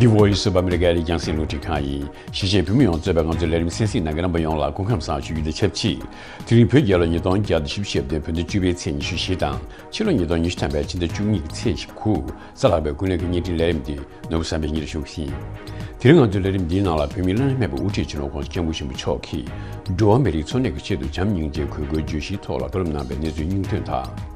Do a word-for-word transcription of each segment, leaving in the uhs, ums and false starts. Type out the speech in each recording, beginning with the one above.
The Voice of America ཡི་རྒྱང་སྲིང་རླུང་འཕྲིན་ཁང་ཡིན། གཞིས་བྱེས་བོད་མི་ཡོངས་གཙོས་པའི་ང་ཚོའི་ལས་རིམ་གསན་གཟིགས་གནང་མཁན་རྣམ་པ་ཡོངས་ལ་སྐུ་ཁམས་བཟང་ཞུ་རྒྱུ་དང་ཆབས་ཅིག་དེ་རིང་བོད་རྒྱལ་ལོ་ཉིས་སྟོང་བརྒྱ་དང་བཞི་བཅུ་ཞེ་བདུན་བོད་ཟླ་བཅུ་པའི་ཚེས་ཉི་ཤུ་བཞི་དང་། ཕྱི་ལོ་ཉིས་སྟོང་ཉི་ཤུ་ཐམ་པའི་ཕྱི་ཟླ་བཅུ་གཉིས་ཀྱི་ཚེས་ཉི་ཤུ་དགུ། གཟའ་ལྷག་པའི་དགུན་ལོའི་བརྙན་འཕྲིན་ལས་རིམ་འདི་ནོར་བུ་བསམ་འཕེལ་གཉིས་ལ་ཞུ་གི་ཡིན། དེ་རིང་ང་ཚོའི་ལས་རིམ་འདིའི་ནང་ལ་བོད་མིའི་བླ་ན་མེད་པའི་དབུ་ཁྲིད་སྤྱི་ནོར་༸གོང་ས་༸སྐྱབས་མགོན་ཆེན་པོ་མཆོག་གིས་འགྲོ་བ་མི་རིགས་འཚོ་གནས་ཀྱི་ཆེད་དུ་བྱམས་སྙིང་རྗེ་དགོས་སྐོར་བརྗོད་གཞིའི་ཐོག་ལ་བཀའ་སློབ་གནང་བའི་གནས་ཚུལ་སྙིང་དོན་དང་།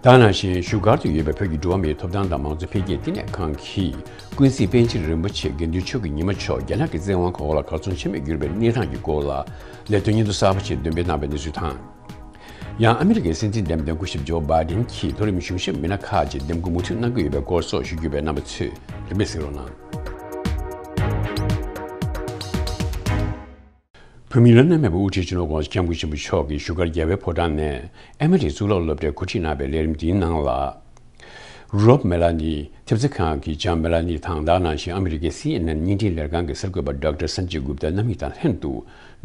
ད་ག་ནང་བཞིན་བཞུགས་སྒར་དུ་ཡོད་པའི་བོད་ཀྱི་འགྲོ་བ་མིའི་ཐོབ་ཐང་དང་མང་གཙོ་འཕེལ་རྒྱས་བསྟི་གནས་ཁང་གིས་ཀུན་གཟིགས་པཎ་ཆེན་རིན་པོ་ཆེ་དགེ་འདུན་ཆོས་ཀྱི་ཉི་མ་མཆོག་རྒྱ་ནག་གི་བཙན་དབང་འོག་ལ་གར་སོང་ཆ་མེད་གྱུར་པའི་གནས་སྟངས་ཀྱི་སྐོར་ལ་ལས་དོན་སྙན་ཐོ་གསར་པ་ཞིག་འདོན་སྤེལ་གནང་བའི་གནས་ཚུལ་དང་། ཡང་ཨ་མི་རི་ཀའི་སྲིད་འཛིན་འདེམས་ཐོན་སྐུ་ཞབས་ཇོ་བྷའི་ཌེན་གྱིས་མཐོ་རིམ་གཞུང་ཞབས་མི་སྣ་ཁག་ཅིག་འདེམས་བསྐོ་མུ་མཐུད་གནང་གི་ཡོད་པའི་སྐོར་སོགས་ཞུ་རྒྱུ་ཡོད་པས་རྣམ་པ་ཚོས་རིམ་པས་གཟིགས་རོགས་གནང་། བོད་མིའི་བླ་ན་མེད་པའི་དབུ་ཁྲིད་སྤྱི་ནོར་༸གོང་ས་༸སྐྱབས་མགོན་ཆེན་པོ་མཆོག་གིས་བཞུགས་སྒར་རྒྱལ་བའི་ཕོ་བྲང་ནས་ཨེ་མོ་རི་གཙུག་ལག་སློབ་གྲྭའི་འགོ་ཁྲིད་གནང་བའི་ལས་རིམ་འདིའི་ནང་ལ། རོབ་མེ་ལ་ནི་ཐེབས་རྩ་ཁང་གི་ལྕམ་མེ་ལ་ནི་དང་། ད་ག་ནང་བཞིན་ཨ་མི་རི་ཀའི་སི་ཨེན་ཨེན་བརྙན་འཕྲིན་ལས་ཁང་གི་གསར་འགོད་པ་ཌོག་ཊར་སན་ཇེ་གུབ་ཏཱ་རྣམ་གཉིས་དང་ལྷན་དུ།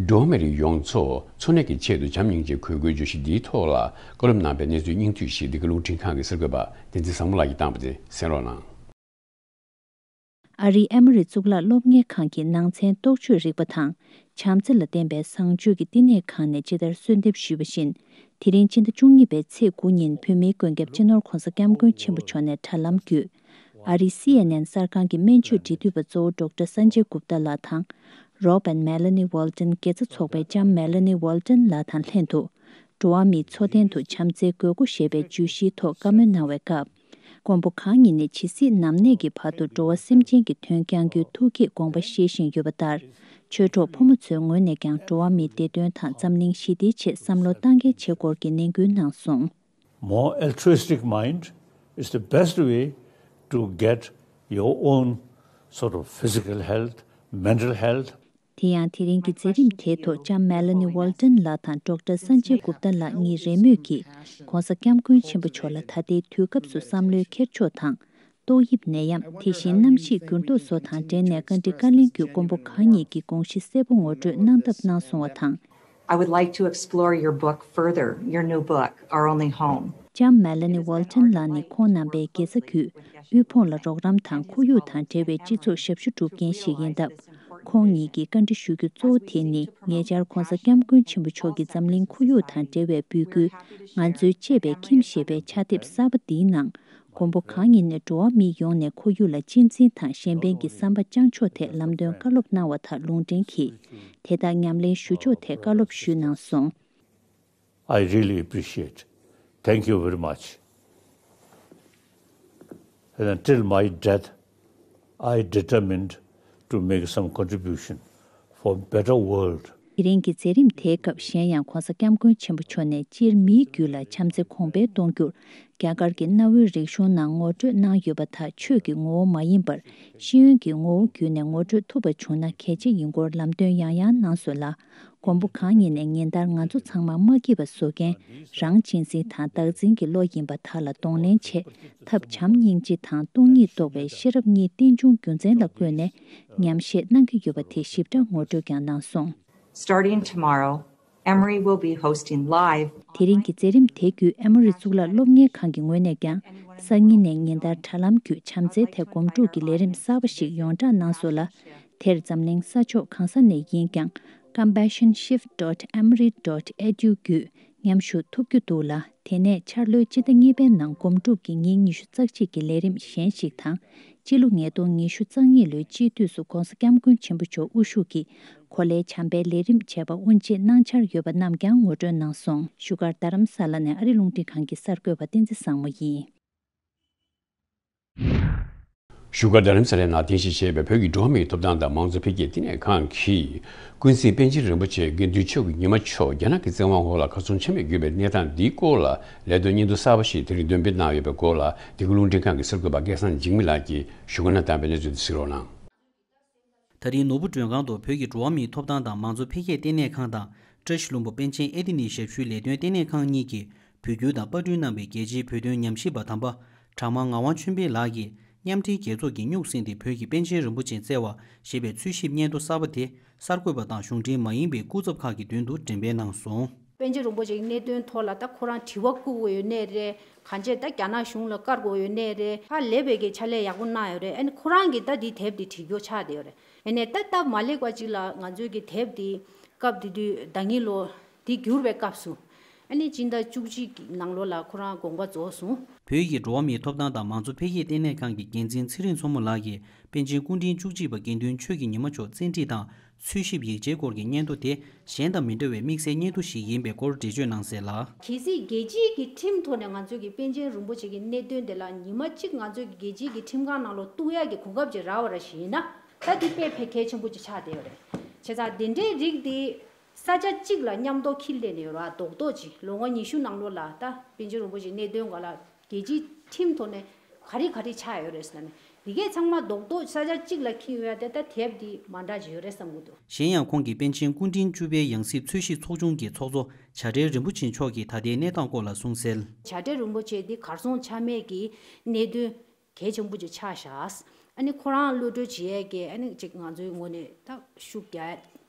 འགྲོ་བ་མི་རིགས་ཡོངས་རྫོགས་འཚོ་གནས་ཀྱི་ཆེད་དུ་བྱམས་སྙིང་རྗེ་དགོས་སྐོར་བརྗོད་གཞི་འདིའི་ཐོག་ལ་བཀའ་སློབ་གནང་བའི་གནས་ཚུལ་སྙིང་བསྡུས་ཤིག་འདི་ག་རླུང་འཕྲིན་ཁང་གི་གསར་འགོད་པ་བསྟན་འཛིན་བཟང་མོ་ལགས་ཀྱིས་བཏང་བ་དེ་གསན་རོགས་གནང་། ཨ་རིའི་ཨེ་མོ་རི་གཙུག་ལག་སློབ་གཉེར་ཁང་གི་ནང་ཚན་རྟོགས་བརྗོད་རིག་པ་དང་། བྱམས་བརྩེ་ལ་བརྟེན་པའི་བཟང་སྤྱོད་ཀྱི་བསྟི་གནས་ཁང་ནས་ཇི་ལྟར་གསོལ་འདེབས་ཞུས་པ་བཞིན། དེ་རིང་སྤྱི་ཟླ་བཅུ་གཉིས་པའི་ཚེས་དགུ་ཉིན་བོད་མིའི་མགོན་སྐྱབས་སྤྱི་ནོར་༸གོང་ས་༸སྐྱབས་མགོན་ཆེན་པོ་མཆོག་ནས་དྲ་ལམ་བརྒྱུད། ཨ་རིའི་སི་ཨེན་ཨེན་གསར་ཁང་གི་སྨན་བཅོས་འབྲེལ་མཐུད་པ་གཙོ་བོ་ཌོག་ཊར་སན་ཇེ་གུབ་ཏཱ་ལགས་དང་། རོབ་ཨེན་མེ་ལ་ནི་ཝོལ་ཏན་དགེ་རྩ་ཚོགས་པའི་ལྕམ་མེ་ལ་ནི་ཝོལ་ཏན་ལགས་དང་ལྷན་དུ། འགྲོ་བ་མིའི་འཚོ་རྟེན་དུ་བྱམས་བརྩེའི་དགོས་མཁོ་ཞེས་པའི་བརྗོད་གཞིའི་ཐོག་བཀའ་མོལ་གནང་བའི་སྐབས། མགོན་པོ་གང་ཉིད་ནས་ཇི་སྲིད་ནམ་གནས་ཀྱི་བར་དུ་འགྲོ་བ་སེམས་ཅན་གྱི་དོན་བསྐྱང་རྒྱུའི་ཐུགས་བསྐྱེད་དགོངས་པ་བཞེས་བཞིན་ཡོད་པ་ལྟར། ཆོས་གྲོགས་ཕོ་མོ་ཚོའི་ངོས་ནས་ཀྱང་འགྲོ་བ་མིའི་བདེ་དོན་དང་འཛམ་གླིང་ཞི་བདེའི་ཆེད་བསམ་བློ་གཏང་གལ་ཆེ་སྐོར་གྱི་ནན་སྐུལ་གནང་སོང་། More altruistic mind is the best way to get your own sort of physical health, mental health. དེ་ཡང་དེ་རིང་གི་མཛད་རིམ་དེའི་ཐོག་ལྕམ་མེ་ལ་ནི་ཝོལ་ཏན་ལགས་དང་ཌོག་ཊར་སན་ཇེ་གུབ་ཏཱ་ལགས་གཉིས་རེས་མོས་ཀྱིས་༸གོང་ས་༸སྐྱབས་མགོན་ཆེན་པོ་མཆོག་ལ་ད་ལྟའི་དུས་སྐབས་སུ་བསམ་བློའི་འཁྱེར་ཕྱོགས་དང་། ཏོག་དབྱིབས་ནད་ཡམས། དེ་བཞིན་གནམ་གཤིས་འགྱུར་ལྡོག་སོགས་དང་འབྲེལ་ནས་བཀའ་འདྲི་བཀའ་ལན་བརྒྱུད་མགོན་པོ་གང་ཉིད་ཀྱི་དགོངས་གཞི་གསལ་པོ་ངོ་སྤྲོད་གནང་ཐབས་གནང་སོང་བ་དང་། I would like to explore your book further, your new book, Our Only Home. ལྕམ་མེ་ལ་ནི་ཝོལ་ཏན་ལགས་ནི་ཁོང་རྣམ་པའི་དགེ་རྩ་བརྒྱུད། དབུལ་ཕོངས་ལ་རོགས་རམ་དང་ཁོར་ཡུག་དང་འབྲེལ་བའི་སྤྱི་ཚོགས་ཞབས་ཞུ་སྒྲུབ་མཁན་ཞིག་ཡིན་སྟབས། ཁོང་ཉིད་ཀྱིས་བཀའ་འདྲི་ཞུ་རྒྱུ་གཙོ་བོ་དེ་ནི་ཉེ་ཆར་༸གོང་ས་༸སྐྱབས་མགོན་ཆེན་པོ་མཆོག་གིས་འཛམ་གླིང་ཁོར་ཡུག་དང་འབྲེལ་བའི་འབོད་སྐུལ། ང་ཚོའི་གཅེས་པའི་ཁྱིམ་ཞེས་པའི་ཕྱག་དེབ་གསར་པ་འདིའི་ནང་། མགོན་པོ་གང་ཉིད་ནས་འགྲོ་བ་མི་ཡོངས་ནས་ཁོར་ཡུག་ལ་གཅེས་འཛིན་དང་གཞན་ཕན་གྱི་བསམ་པ་བཅངས་ཕྱོགས་ཐད་ལམ་སྟོན་བཀའ་སློབ་གནང་བ་དག་ལུང་འདྲེན་གྱིས། དེ་དག་ཉམས་ལེན་ཞུ་ཕྱོགས་ཐད་བཀའ་སློབ་ཞུས་གནང་སོང་། I really appreciate. Thank you very much. And until my death, I determined to make some contribution for better world. དེ་རིང་གི་མཛད་རིམ་དེའི་སྐབས་གཞན་ཡང་༸གོང་ས་༸སྐྱབས་མགོན་ཆེན་པོ་མཆོག་ནས་སྤྱིར་མིའི་རྒྱུད་ལ་བྱམས་བརྩེ་གོང་འཕེལ་གཏོང་རྒྱུར། རྒྱ་གར་གྱི་གནའ་བོའི་རིག་གཞུང་ནང་ངོ་སྤྲོད་གནང་ཡོད་པ་དག་ཆོས་ཀྱི་ངོ་བོ་མ་ཡིན་པར་ཤེས་ཡོན་གྱི་ངོ་བོ་བརྒྱུད་ནས་ངོ་སྤྲོད་ཐུབ་པ་བྱུང་ན་གལ་ཆེ་ཡིན་སྐོར་ལམ་སྟོན་ཡང་ཡང་གནང་སོང་ལ། མགོན་པོ་གང་ཉིད་ནས་ཉིན་ལྟར་ང་ཚོ་ཚང་མ་མ་སྐྱིད་པ་བཟོ་མཁན་རང་གཅེས་འཛིན་དང་བདག་འཛིན་གྱི་བློ་ཡིན་པ་དག་ལ་གདོང་ལེན་ཆེད་ཐབས་བྱམས་སྙིང་རྗེ་དང་སྟོང་ཉིད་རྟོགས་པའི་ཤེས་རབ་གཉིས་རྟེན་འབྱུང་རྒྱུ་མཚན་ལ་བཀོད་ནས་ཉམས་བཞེས་གནང་གི་ཡོད་པ་དེ་ཞིབ་ཕྲ་ངོ་སྤྲོད་ཀྱང་གནང་སོང་། Starting tomorrow, Emory will be hosting live དེ་རིང་གི་མཛད་རིམ་དེ་བརྒྱུད་ཨེ་མོ་རི་གཙུག་ལག་སློབ་གཉེར་ཁང་གི་ངོས་ནས་ཀྱང་སང་ཉིན་ནས་ཉིན་ལྟར་དྲ་ལམ་བརྒྱུད་བྱམས་བརྩེའི་ཐད་གོམ་བགྲོད་ཀྱི་ལས་རིམ་གསར་པ་ཞིག་ཡོངས་བསྒྲགས་གནང་སོང་ལ། དེར་འཛམ་གླིང་ས་ཕྱོགས་གང་ས་ནས་ཡིན་ཀྱང་། compassionshiftemory.edu བརྒྱུད་མཉམ་ཞུགས་ཐུབ་རྒྱུ་འདུག་ལ། དེ་ནས་འཆར་ལོའི་སྤྱི་ཟླ་གཉིས་པའི་ནང་གོམ་བགྲོད་ཀྱི་ཉིན་ཉི་ཤུ་རྩ་གཅིག་གི་ལས་རིམ་གཞན་ཞིག་དང་། སྤྱི་ལོ་ཉིས་སྟོང་ཉི་ཤུ་རྩ་གཉིས་ལོའི་དཔྱིད་དུས་སུ་༸གོང་ས་༸སྐྱབས་མགོན་ཆེན་པོ་མཆོག་དབུ་བཞུགས་ཀྱིས་གོ་ལའི་བྱམས་པའི་ལས་རིམ་བྱས་པ་དབུ་འབྱེད་གནང་འཆར་ཡོད་པ་རྣམས་ཀྱང་ངོ་སྤྲོད་གནང་སོང་། བཞུགས་སྒར་རྡ་རམ་ས་ལ་ནས་ཨ་རི་རླུང་འཕྲིན་ཁང་གི་གསར་འགོད་པ་བསྟན་འཛིན་བཟང་མོ་ཡིན། བཞུགས་སྒར་རྡ་རམ་ས་ལའི་ནང་རྟེན་གཞི་བྱས་པའི་བོད་ཀྱི་འགྲོ་བ་མིའི་ཐོབ་ཐང་དང་མང་གཙོ་འཕེལ་རྒྱས་བསྟི་གནས་ཁང་གིས། ཀུན་གཟིགས་པཎ་ཆེན་རིན་པོ་ཆེ་དགེ་འདུན་ཆོས་ཀྱི་ཉི་མ་མཆོག་རྒྱ་ནག་གི་བཙན་དབང་འོག་ལ་གར་སོང་ཆ་མེད་གྱུར་པའི་གནས་སྟངས་འདིའི་སྐོར་ལ་ལས་དོན་སྙན་ཐོ་གསར་པ་ཞིག་དེ་རིང་འདོན་སྤེལ་གནང་ཡོད་པའི་སྐོར་ལ། འདི་ག་རླུང་འཕྲིན་ཁང་གི་གསར་འགོད་པ་སྐལ་བཟང་འཇིགས་མེད་ལགས་ཀྱིས་ཞུ་སྐུལ་གནང་སྟངས་པའི་གནས་ཚུལ་དེ་གཟིགས་རོགས་གནང་། ད་རིང་ནོར་བུ་མགྲོན་ཁང་དུ་བོད་ཀྱི་འགྲོ་བ་མིའི་ཐོབ་ཐང་དང་མང་གཙོ་འཕེལ་རྒྱས་ལྟེ་གནས་ཁང་དང་། བཀྲ་ཤིས་ལྷུན་པོ་པཎ་ཆེན་ཨེ་ཏི་ནི་ཞབས་ཞུའི་ལས་དོན་ལྟེ་གནས་ཁང་གཉིས་ཀྱིས་བོད་བསྒྱུར་དང་པར་སྐྲུན་གནང་བའི་རྒྱལ་སྤྱིའི་བོད་དོན་ཉམས་ཞིབ་པ་དམ་པ། གྲགས་མང་ངག་དབང་ཆོས་འཕེལ་ལགས་ཀྱིས། མཉམ་འབྲེལ་རྒྱལ་ཚོགས་ཀྱིས་སྨྱུག་སྲིང་སྟེ་བོད་ཀྱི་པཎ་ཆེན་རིན་པོ་ཆེ་བསྩལ་བ་ཞེས་པའི་འཚོལ་ཞིབ་སྙན་ཐོ་གསར་པ་དེ། གསར་འགོད་པ་དང་གཞུང་འབྲེལ་མ་ཡིན་པའི་སྐུ་ཚབ་ཁག་གི་མདུན་དུ་འགྲེམས་སྤེལ་གནང་སོང་། པཎ་ཆེན་རིན་པོ་ཆེ་གི་གནད་དོན་ཐོག་ལ་ད་ཁོ་རང་དྲི་བ་བཀོད་དགོས་ཡོད་ནའི་རེད། གང་ཅི་ད་རྒྱ་ནག་གཞུང་ལ་བཀར་དགོས་ཡོད་ནའི་རེད། ཧ་ལས་པའི་གི་ཕྱག་ལས་ཡག་པོ་གནང་ཡོད་རེད། ཨ་ནི་ཁོ་རང་གིས་ད་འདི་དེབ་འདི་བྲིས་རྒྱུ་ཆགས་བསྡད་ཡོད་རེད། ཨ་ནི་ད་སྟབས་མ་ལེགས་པ་ཅིག་ལ་ང་ཚོའི་གི་དེབ་འདི་སྐབས་དེ་དུས་ཟླ་ཉིན་ལོ་འདི་འགྱུར་བའི་སྐབས་སུ། ཨ་ནི་སྤྱི་ཟླ་བཅུ་གཅིག་གི་ནང་ལོགས་ལ་ཁོ་རང་དགོངས་པ་རྫོགས་སོང་། བོད་ཀྱི་འགྲོ་བ་མིའི་ཐོབ་ཐང་དང་མང་གཙོ་འཕེལ་རྒྱས་ལྟེ་གནས་ཁང་གི་འགན་འཛིན་ཚེ་རིང་མཚོ་མོ་ལགས་ཀྱིས་པཎ་ཆེན་སྐུ་ཕྲེང་བཅུ་གཅིག་པ་དགེ་འདུན་ཆོས་ཀྱི་ཉི་མ་མཆོག་བཙན་ཁྲིད་དང་། འཚོལ་ཞིབ་ཡིག་ཆའི་སྐོར་གྱི་སྙན་ཐོ་དེ་གཞན་དང་མི་འདྲ་བའི་དམིགས་བསལ་སྙན་ཐོ་ཞིག་ཡིན་པའི་སྐོར་འགྲེལ་བརྗོད་གནང་གསལ་ལ། གལ་སྲིད་རྒྱལ་སྤྱིའི་གི་ཁྲིམས་ཐོག་ནས་ང་ཚོས་ཀྱི་པཎ་ཆེན་རིན་པོ་ཆེ་གི་གནད་དོན་དེ་ལ་ཉི་མ་གཅིག་ང་ཚོས་ཀྱི་རྒྱལ་སྤྱིའི་གི་ཁྲིམས་ཁང་ནང་ལོགས་གཏུག་ཡག་གི་གོ་སྐབས་ཅིག་རག་པ་ར་ཞིག་ཡིན་ན། ད་འདི་དཔེ་ཕལ་གལ་ཆེན་པོ་ཅིག་ཆགས་བསྡད་ཡོད་རེད། བྱས་ཙང་དེ་འདྲའི་རིགས་དེ་ས་ཆ་གཅིག་ལ་མཉམ་དུ་འཁྱེར་སླེབས་ནས་ཡོད་ར་རྡོག་རྡོག་ཅིག་ལོ་ངོ་ཉི་ཤུ་ནང་ལོགས་ལ་ད་པཎ་ཆེན་རིན་པོ་ཆེའི་གནད་དོན་སྒང་ལ་རྒྱལ་སྤྱིའི་ཁྲིམས་ཐོག་ནས་ག་རེ་ག་རེ་ཆགས་ཡོད་རེད་ཟེར་ན་ནི། འདི་གས་ཚང་མ་རྡོག་རྡོག་ས་ཆ་གཅིག་ལ་འཁྱེར་ཡོད་ཡ་དེ་ད་དེབ་འདི་མ་འདྲ་ཅིག་ཡོད་རེད་བསམ་གྱི་འདུག་གཞན་ཡང་ཁོང་གིས་པཎ་ཆེན་སྐུ་ཕྲེང་བཅུ་པའི་ཡང་སྲིད་འཚོལ་ཞིབ་ཚོགས་ཆུང་གི་ཚོགས་གཙོ་བྱ་བྲལ་རིན་པོ་ཆེ་མཆོག་གིས་ད་ལྟའི་གནས་སྟངས་སྐོར་ལ་གསུངས་གསལ། བྱ་བྲལ་རིན་པོ་ཆེ་འདི་གར་སོང་ཆ་མེད་ཀྱི་གནད་དོན་གལ་ཆེན་པོ་ཅིག་ཆགས་བཞག་ཨ་ནི་ཁོ་རང་གློད་གྲོལ་བྱེད་ཡས་ཀྱི་ཨ་ནི་ཅིག་ང་ཚོའི་ངོས་ནས་ད་ཤུགས་རྒྱག་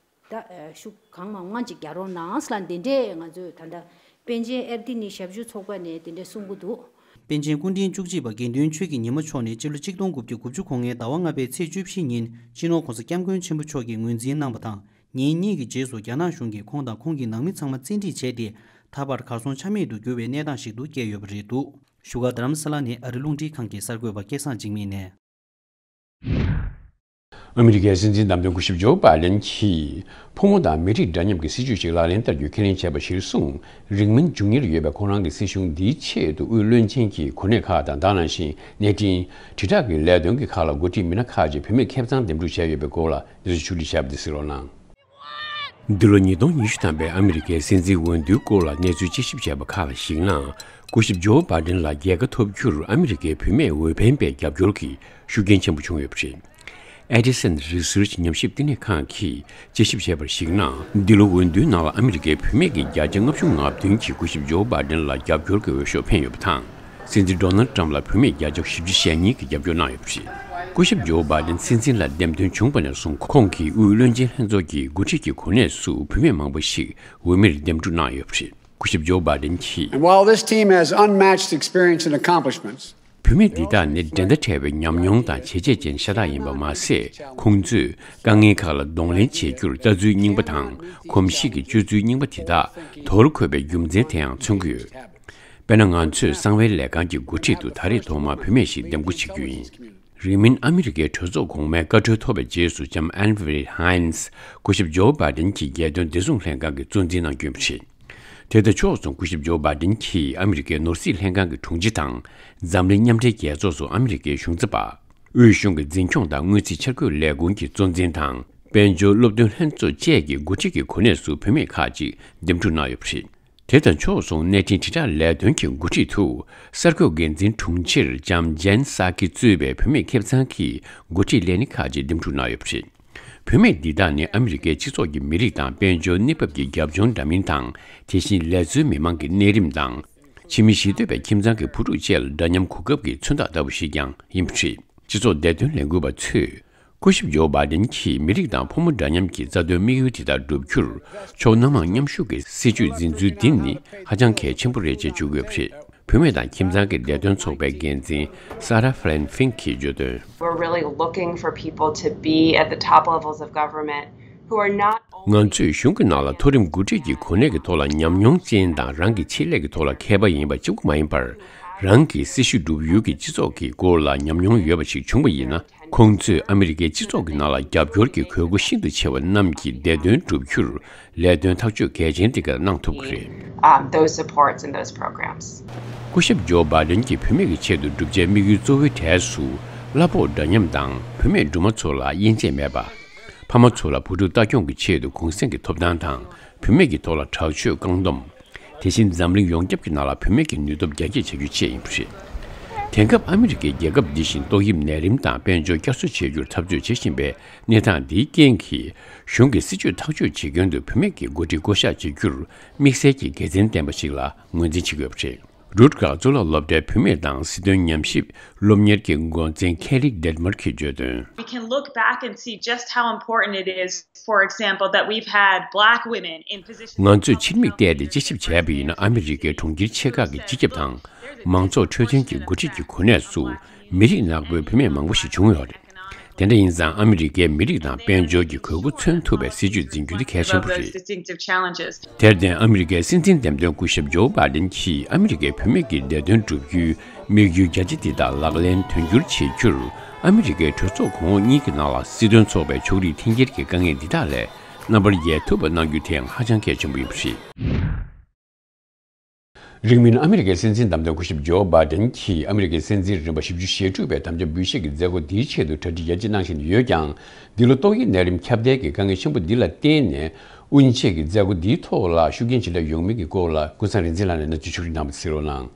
ད་ཨ་ཤུགས་གང་མང་མང་ཅིག་རྒྱག་རོགས་གནང་ལ་འདི་འདྲས་ང་ཚོས་ད་ལྟ་པཎ་ཆེན་ཨེར་ཏི་ནི་ཞབས་ཞུ་ཚོགས་པ་ནས་འདི་འདྲས་གསུང་གི་འདུག་པཎ་ཆེན་སྐུ་ཕྲེང་བཅུ་གཅིག་པ་དགེ་འདུན་ཆོས་ཀྱི་ཉི་མ་མཆོག་ནི་སྤྱི་ལོ་ཆིག་སྟོང་དགུ་བརྒྱ་དགུ་བཅུ་གོ་ལྔའི་ཟླ་བ་ལྔ་པའི་ཚེས་བཅུ་བཞི་ཉིན་སྤྱི་ནོར་༸གོང་ས་༸སྐྱབས་མགོན་ཆེན་པོ་མཆོག་གིས་ངོས་འཛིན་གནང་བ་དང་། ཉིན་གཉིས་ཀྱི་རྗེས་སུ་རྒྱ་ནག་གཞུང་གིས་ཁོང་དང་ཁོང་གི་ནང་མི་ཚང་མ་བཙན་ཁྲིད་བྱས་ཏེ། ད་བར་གར་སོང་ཆ་མེད་དུ་གྱུར་བའི་གནས་སྟངས་ཤིག་ཏུ་བསྐྱལ་ཡོད་པ་རེད་འདུག་བཞུགས་སྒར་རྡ་རམ་ས་ལ་ནས་ཨ་རི་རླུང་འཕྲིན་ཁང་གི་གསར་འགོད་པ་སྐལ་བཟང་འཇིགས་མེད་ནས། ཨ་མི་རི་ཀའི་སྲིད་འཛིན་བདམས་ཐོན་སྐུ་ཞབས་ཇོ་བྷའི་ཌེན་གྱིས་ཕོ་མོ་དང་མི་རིགས་འདྲ་མཉམ་གྱི་སྲིད་བྱུས་ཤིག་ལག་ལེན་བསྟར་རྒྱུའི་ཁས་ལེན་བྱས་པ་གཞིར་བཟུང་། རིང་མིན་འབྱུང་ཉེར་ཡོད་པའི་ཁོང་རང་གི་སྲིད་གཞུང་འདིའི་ཆེད་དུ་དབུས་བློན་ཆེན་གྱི་གོ་གནས་ཁག་དང་། དེ་ནང་བཞིན་གནས་འཕྲིན། དྲིལ་བསྒྲགས་ཀྱི་ལས་དོན་གྱི་ཁག་ལ་འགོ་ཁྲིད་མི་སྣ་ཁག་ཅིག་བུད་མེད་ཁེ་གཙང་འདེམས་སྒྲུག་བྱས་ཡོད་པའི་སྐོར་ལ་གནས་ཚུལ་ཕྱོགས་བསྒྲིགས་བྱས་པ་འདི་གཟིགས་རོགས་གནང་། འདི་ལོ་ཉིས་སྟོང་ཉི་ཤུ་ཐམ་པའི་ཨ་མི་རི་ཀའི་སྲིད་འཛིན་འོས་བསྡུའི་སྐོར་ལ་གནས་ཚུལ་དཔྱད་ཞིབ་བྱས་པ་ཁག་ལ་གཞིགས་ན། སྐུ་ཞབས་ཇོ་བྷའི་ཌེན་ལ་རྒྱལ་ཁ་ཐོབ་རྒྱུར་ཨ་མི་རི་ཀའི་བུད་མེད་འོས་འཕེན་པའི་རྒྱབ་སྐྱོར་གྱིས་ཤུགས་རྐྱེན་ཆེན་པོ་བྱུང་ཡོད་པ་རེད། ཨེ་ཌི་སན་རི་སར་ཆི་ཉམས་ཞིབ་བསྟི་གནས་ཁང་གིས་དཔྱད་ཞིབ་བྱས་པར་གཞིགས་ན། འདི་ལོ་འོས་བསྡུའི་ནང་ལ་ཨ་མི་རི་ཀའི་བུད་མེད་ཀྱི་བརྒྱ་ཆ་ལྔ་བཅུ་ང་བདུན་གྱིས་སྐུ་ཞབས་ཇོ་བྷའི་ཌེན་ལ་རྒྱབ་སྐྱོར་གྱི་འོས་ཤོག་འཕེན་ཡོད་པ་དང་། སྲིད་འཛིན་ཌོ་ནལ་ཏྲམ་ལ་བུད་མེད་བརྒྱ་ཆ་བཞི་བཅུ་ཞེ་གཉིས་ཀྱིས་རྒྱབ་སྐྱོར་གནང་ཡོད་པ་རེད། སྐུ་ཞབས་ཇོ་བྷའི་ཌེན་སྲིད་འཛིན་ལ་འདེམས་ཐོན་བྱུང་བ་ནས་བཟུང་ཁོང་གིས་དབུས་བློན་ཆེན་ལྷན་ཚོགས་ཀྱི་འགོ་ཁྲིད་ཀྱི་གོ་གནས་སུ་བུད་མེད་མང་པོ་ཞིག་འོས་མིར་འདེམས་སྒྲུག་གནང་ཡོད་པ་རེད། སྐུ་ཞབས་ཇོ་བྷའི་ཌེན་གྱིས། And while this team has unmatched experience and accomplishments, བུད་མེད་འདི་དག་ནི་འགྲན་ཟླ་བྲལ་བའི་ཉམས་མྱོང་དང་བྱས་རྗེས་ཅན་ཤ་སྟག་ཡིན་པ་མ་ཟད། ཁོང་ཚོས་དཀའ་ངལ་ཁག་ལ་གདོང་ལེན་བྱེད་རྒྱུར་ལྟ་ཚུལ་རྙིང་པ་དང་། གོམས་གཤིས་ཀྱི་སྤྱོད་ཚུལ་རྙིང་པ་དེ་དག་དོར་འཁོད་པའི་རྒྱུ་མཚན་དེའང་མཚོན་གྱི་ཡོད། དཔེར་ན། ང་ཚོས་གསང་བའི་ལས་ཁང་གི་འགོ་ཁྲིད་དུ་ད་རེས་ཐོག་མར་བུད་མེད་ཞིག་འདེམས་བསྐོ་བྱེད་རྒྱུ་ཡིན། རིང་མིན་ཨ་མི་རི་ཀའི་གྲོས་ཚོགས་གོང་མའི་བཀའ་འཁྲོལ་ཐོབ་པའི་རྗེས་སུ། ལྕམ་ཨན་ཝེ་རི་ཧའིན་སི་སྐུ་ཞབས་ཇོ་བྷའི་ཌེན་གྱི་རྒྱལ་དོན་བདེ་སྲུང་ལྷན་ཁང་གི་གཙོ་འཛིན་གནང་རྒྱུ་ཡིན་པ་རེད། དེ་དང་ཕྱོགས་མཚུངས། སྐུ་ཞབས་ཇོ་བྷའི་ཌེན་གྱིས་ཨ་མི་རི་ཀའི་ནོར་སྲིད་ལྷན་ཁང་གི་དྲུང་ཆེ་དང་། འཛམ་གླིང་མཉམ་འབྲེལ་རྒྱལ་ཚོགས་སུ་ཨ་མི་རི་ཀའི་གཞུང་ཚབ་པ། དབུས་གཞུང་གི་འཛིན་སྐྱོང་དང་དངུལ་རྩིས་འཆར་འགོད་ལས་ཁུངས་ཀྱི་གཙོ་འཛིན་དང་། དཔལ་འབྱོར་སློབ་སྟོན་ལྷན་ཚོགས་བཅས་ཀྱི་འགོ་ཁྲིད་ཀྱི་གོ་གནས་སུ་བུད་མེད་ཁག་ཅིག་འདེམས་སྒྲུག་གནང་ཡོད་པ་རེད། དེ་དང་ཕྱོགས་མཚུངས། གནས་འཕྲིན་དྲིལ་བསྒྲགས་ལས་དོན་གྱི་འགོ་ཁྲིད་དུ་གསར་འགོད་འགན་འཛིན་དྲུང་ཆེར་ལྕམ་ཇན་སཱ་ཀི་གཙོས་པའི་བུད་མེད་ཁེ་གཙང་གི་འགོ་ཁྲིད་ལས་སྣེ་ཁག་ཅིག་འདེམས་སྒྲུག་གནང་ཡོད་པ་རེད། བུད་མེད་འདི་དག་ནི་ཨ་མི་རི་ཀའི་སྤྱི་ཚོགས་ཀྱི་མི་རིགས་དང་དཔལ་འབྱོར་གནས་བབ་ཀྱི་རྒྱབ་ལྗོངས་འདྲ་མིན་དང་། དེ་བཞིན་ལས་རྩོལ་མི་མང་གི་གནས་རིམ་དང་། ཕྱི་མི་གཞིས་སྡོད་པའི་ཁྱིམ་ཚང་གི་བུ་ཕྲུག་བཅས་ལ་འདྲ་མཉམ་གོ་སྐབས་ཀྱི་མཚོན་རྟགས་ལྟ་བུ་ཞིག་ཀྱང་ཡིན་པ་རེད། སྤྱི་ཚོགས་བདེ་དོན་ལས་འགུལ་བ་ཚོས། སྐུ་ཞབས་ཇོ་བྷའི་ཌེན་གྱིས་མི་རིགས་དང་ཕོ་མོ་འདྲ་མཉམ་གྱི་རྩ་དོན་དམིགས་ཡུལ་དེ་དག་བསྒྲུབ་རྒྱུར། ཕྱོགས་སྣ་མང་མཉམ་ཞུགས་ཀྱི་སྲིད་བྱུས་འཛིན་ཚུལ་འདི་ནི་ཧ་ཅང་གལ་ཆེན་པོ་རེད་ཅེས་བརྗོད་ཀྱི་ཡོད་པ་རེད། བུད་མེད་དང་ཁྱིམ་ཚང་གི་བདེ་དོན་ཚོགས་པའི་འགན་འཛིན་སཱ་ར་ཧྥ་ལན་ཕིང་གིས་བརྗོད་དོན། We're really looking for people to be at the top levels of government who are not only ང་ཚོས་གཞུང་གི་ནང་ལ་མཐོ་རིམ་འགོ་ཁྲིད་ཀྱི་གོ་གནས་ཀྱི་ཐོག་ལ་ཉམས་མྱོང་ཅན་དང་། རང་གི་ཆེད་ལས་ཀྱི་ཐོག་ལ་མཁས་པ་ཡིན་པ་གཅིག་པུ་མ་ཡིན་པར། རང་གི་སྲིད་བྱུས་བསྒྲུབ་ཡུལ་གྱི་སྤྱི་ཚོགས་ཀྱི་སྐོར་ལ་ཉམས་མྱོང་ཡོད་པ་ཞིག་བྱུང་བ་ཡིན་ན། ཁོང་ཚོས་ཨ་མི་རི་ཀའི་སྤྱི་ཚོགས་ཀྱི་ནང་ལ་རྒྱབ་སྐྱོར་གྱི་དགོས་མཁོ་ཤིན་ཏུ་ཆེ་བ་རྣམས་ཀྱི་བདེ་དོན་བསྒྲུབ་རྒྱུར་ལས་དོན་ཐག་གཅོད་གལ་ཆེན་དེ་ག་གནང་ཐུབ་ཀྱི་རེད། Um, those supports and those programs. སྐུ་ཞབས་ཇོ་བྷའི་ཌེན་གྱིས་བུད་མེད་ཀྱི་ཆེད་དུ་བསྒྲུབ་བྱའི་དམིགས་ཡུལ་གཙོ་བོའི་གྲས་སུ། གླ་ཕོགས་འདྲ་མཉམ་དང་། བུད་མེད་སྦྲུམ་མ་ཚོ་ལ་དབྱེ་འབྱེད་མེད་པ། ཕ་མ་ཚོ་ལ་བུ་ཕྲུག་ལྟ་སྐྱོང་གི་ཆེད་དུ་གུང་གསེང་གི་ཐོབ་ཐང་དང་། བུད་མེད་ཀྱི་ཐོག་ལ་དྲག་སྤྱོད་བཀག་སྡོམ། དེ་བཞིན་འཛམ་གླིང་ཡོངས་ཁྱབ་ཀྱི་ནང་ལ་བུད་མེད་ཀྱི་ནུས་སྟོབས་རྒྱ་སྐྱེད་བྱ་རྒྱུ་བཅས་ཡིན་པ་རེད། དེང་སྐབས་ཨ་མི་རི་ཀའི་རྒྱལ་ཁབ་འདི་བཞིན་ཏོག་དབྱིབས་ནད་རིམས་དང་དཔལ་འབྱོར་བསྐྱར་གསོ་བྱེད་རྒྱུར་འཐབ་རྩོད་བྱེད་བཞིན་པའི་གནས་སྟངས་འདིའི་རྐྱེན་གྱིས། གཞུང་གི་སྲིད་བྱུས་ཐག་གཅོད་བྱེད་མཁན་དུ་བུད་མེད་ཀྱི་འགོ་ཁྲིད་བསྐོ་གཞག་བྱེད་རྒྱུར་དམིགས་བསལ་གྱི་དགེ་མཚན་ལྡན་པ་ཞིག་ལ་ངོས་འཛིན་བྱེད་ཀྱི་ཡོད་པ་རེད། Rutgers་གཙུག་ལག་སློབ་གྲྭའི་བུད་མེད་དང་སྲིད་དོན་ཉམས་ཞིབ་སློབ་གཉེར་གྱི་འགོ་འཛིན་Kelly Detmer་གྱིས་བརྗོད་དོན། We can look back and see just how important it is, for example, that we've had black women in positions. ང་ཚོས་ཕྱིར་མིག་བལྟས་ཏེ་དཔྱད་ཞིབ་བྱས་པ་ཡིན་ན། ཨ་མི་རི་ཀའི་གྲོང་ཁྱེར་ཆེ་ཁག་གི་སྤྱི་ཁྱབ་དང་མང་ཚོགས་འཕྲོད་བསྟེན་གྱི་འགོ་ཁྲིད་ཀྱི་གོ་གནས་སུ་མི་རིགས་ནག་པོའི་བུད་མེད་མང་པོ་ཞིག་བྱུང་ཡོད་རེད། དེ་འདྲ་ཡིན་ཙང་ཨ་མི་རི་ཀའི་མི་རིགས་དང་དཔལ་འབྱོར་གྱི་དགོས་མཁོ་མཚོན་ཐུབ་པའི་སྲིད་ཇུས་འཛིན་རྒྱུ་དེ་གལ་ཆེན་པོ་རེད། Those distinctive challenges. དེར་བརྟེན་ཨ་མི་རི་ཀའི་སྲིད་འཛིན་འདེམས་ཐོན་སྐུ་ཞབས་ཇོ་བྷའི་ཌེན་གྱིས་ཨ་མི་རི་ཀའི་བུད་མེད་ཀྱི་བདེ་དོན་བསྒྲུབ་རྒྱུའི་དམིགས་ཡུལ་རྒྱ་ཆེ་འདི་དག་ལག་ལེན་དོན་འཁྱོལ་བྱེད་རྒྱུར་ཨ་མི་རི་ཀའི་གྲོས་ཚོགས་གོང་འོག་གཉིས་ཀྱི་ནང་ལ་སྲིད་དོན་ཚོགས་པའི་ཕྱོགས་རིས་འཐེན་འཁྱེར་གྱི་དཀའ་ངལ་འདི་དག་ལས་རྣམ་པར་རྒྱལ་ཐུབ་པ་གནང་རྒྱུ་དེ་ཡང་ཧ་ཅང་གལ་ཆེན་པོ་ཡིན་པ་རེད། རིང་མིན་ཨ་མི་རི་ཀའི་སྲིད་འཛིན་བདམས་ཐོན་སྐུ་ཞབས་ཇོ་བྷའི་ཌེན་གྱིས་ཨ་མི་རི་ཀའི་སྲིད་འཛིན་རིམ་པ་བཞི་བཅུ་ཞེ་དྲུག་པའི་དམ་བཅའ་འབུལ་བཞེས་ཀྱི་མཛད་སྒོ་འདིའི་ཆེད་དུ་གྲ་སྒྲིག་ཡར་རྒྱས་གནང་བཞིན་ཡོད་ཀྱང་། འདི་ལོ་ཏོག་དབྱིབས་ནད་རིམས་ཁྱབ་གདལ་གྱི་དཀའ་ངལ་ཆེན་པོ་འདི་ལ་བརྟེན་ནས་དབུ་འབྱེད་ཀྱི་མཛད་སྒོ་འདིའི་ཐོག་ལ་ཤུགས་རྐྱེན་ཇི་འདྲ་ཡོང་མིན་གྱི་སྐོར་ལ་ཀུན་བཟང་རིག་འཛིན་ལགས་ནས་གནས་ཚུལ་ཕྱོགས་སྒྲིག་གནང་བ་གསན་རོགས་གནང་།